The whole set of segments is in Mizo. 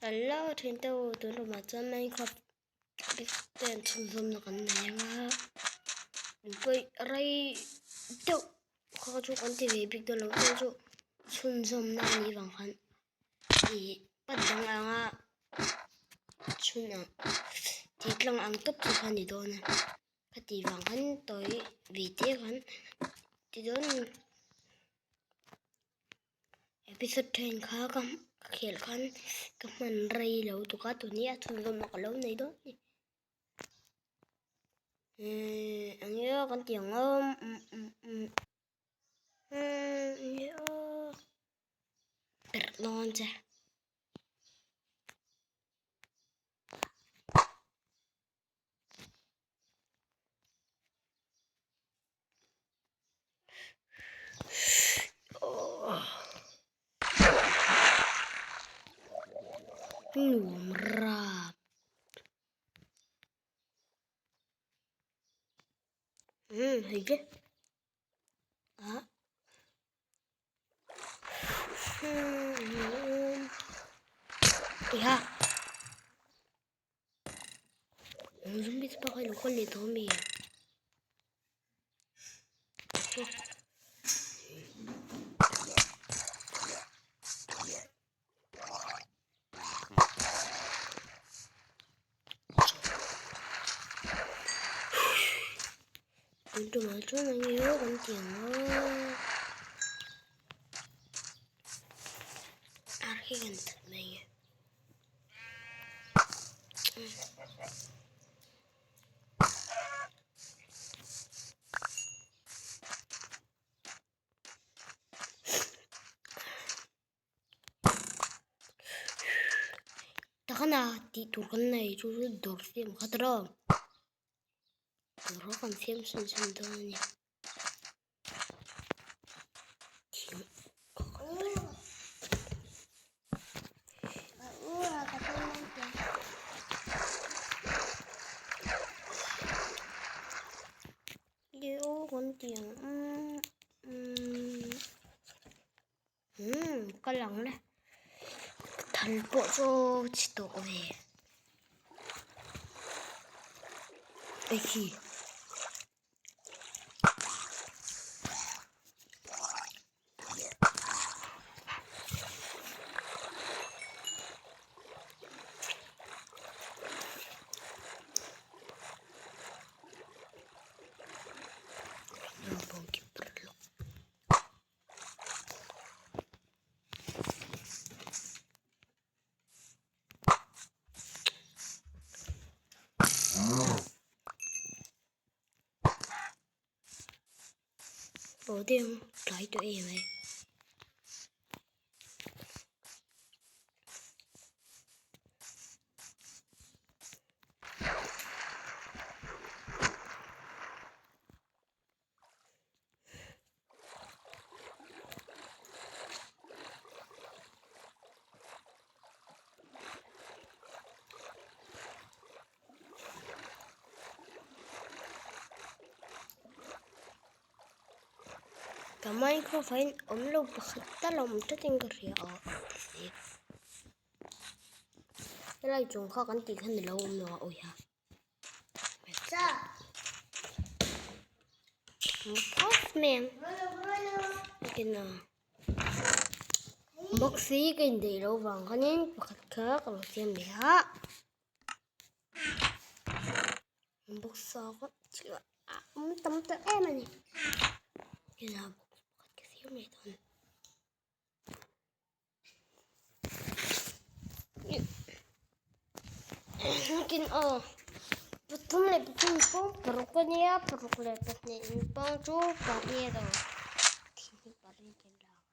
Hello thiante u tun tumah chuan Minecraft ten chhunzawmna kan nei ang a pawi rei deuh kha chu kan ti ve bik dawn lo chu chu chhunzawmna a nih vang khan ih pat dang ang a chhun ang tih tlang ang tawp chu kha a ni dawn a ka tih vang khan tawi ve te khan ti dawn. Episode then kha ka khelh khan ka hman rei lo tuk a tun hi a chhunzawm a ka lo nei dawn a ni. Eee eng nge aw kan tih ang aw umm umm umm eng nge aw perh dawn che. Nuam rap. Hei te. Ah. Iha. Zombie te pawh kha ilo kal leh tawh ami? Tun tumah chuan eng nge aw kan ti ang aw. Ar hi kan that mai nge. Takana tih tur kan nei chu chu dawr siam kha ta rawh dawr kha kan siam sun sun dawn a ni. Kal ang le thal pawh chu chhe tawh ve hei khi. Aw deuh ang tlai tawh em ai. Ka Minecraft ah hian awm lo pakhat tal a awm tlat in ka hria a helai chung kha kan tih khan alo awm lo a awi ha. Box hi ka indaih loh vang khanin pakhat kha ka lo siam leh a box a thil a awm tam ta em a ni box pakhat ka siam leh dawn. Nakin aw pathum leh pathum pawh paruk a nia paruk leh pahnih in pawng chu pariat aw thing hi pariat in la ang.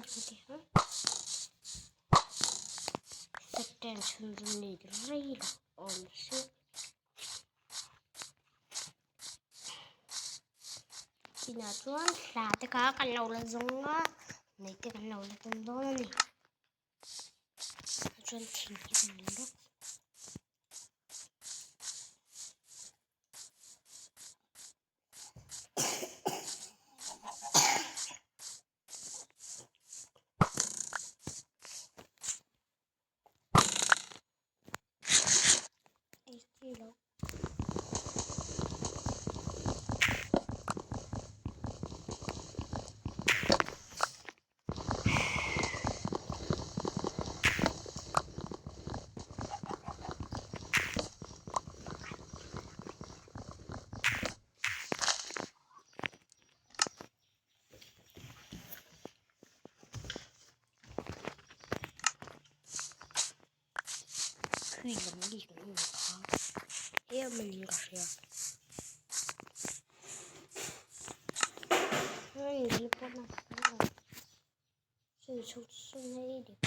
kan ti ang. Second chhunzawm nei rei lo awm se. Chinah chuan hla te kha kan lo la zawng a, nei te kan lo la tum dawn a ni. Chuan thing hi kan la bawk. Thui lam bik an awm kha em a ni ka hria. Hei ni pawh na sawi chho sawn hei dik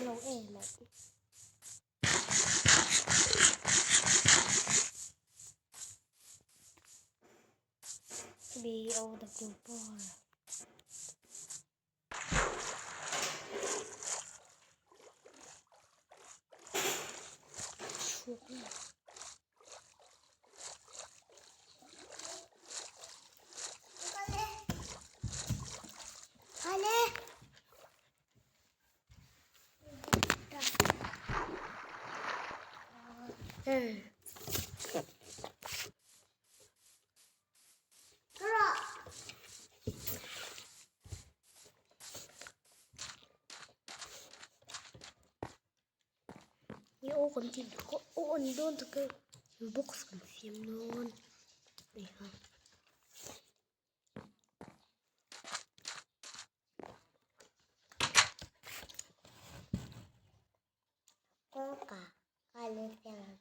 lo em a. B O W ball. I aw kan tih kha aw a ni dawn tak e box kan siam dawn a ni kha. Kawngka ka let ang.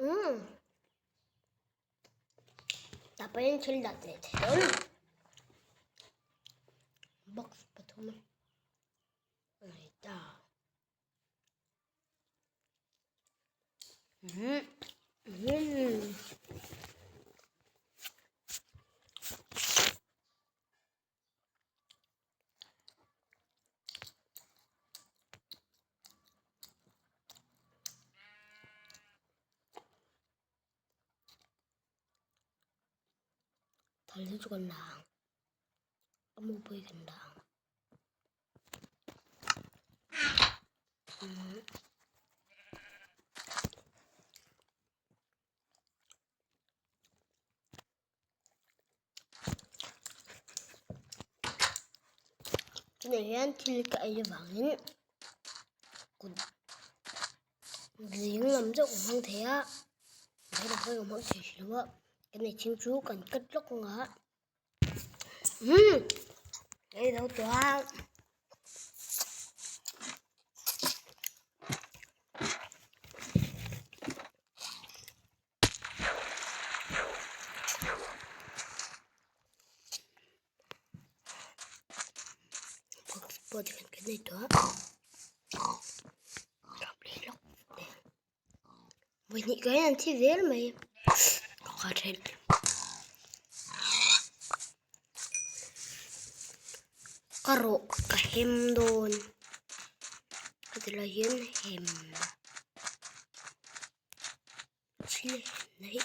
Umm. Tah pawhin thil dah leh thei dawn a ni. Box pathum a nei ta. Umm. Umm. Thal hi chu kan la ang a mu pawh hi kan la ang. Tunah hian thil ka ei avangin kut zing lam deuh ka hmang thei a veilam pawh ka hmang thei hrih lo a kan ei chhing chu kan cut lawk ang a umm ei lo tawh a. Pawh tikhan kan nei tawh a kap leh lawk teh vawihnih ka hian an thi zel mai ka then ka rawh ka hem dawn ka ti lai hian hem. Thil hi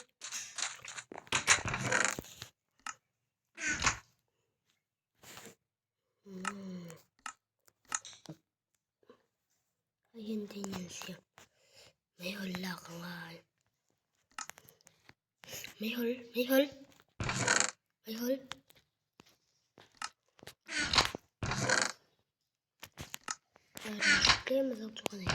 a hian te in an siam meihawl lak a ngai meihawl meihawl meihawl. Tlem a zawk chu ka nei.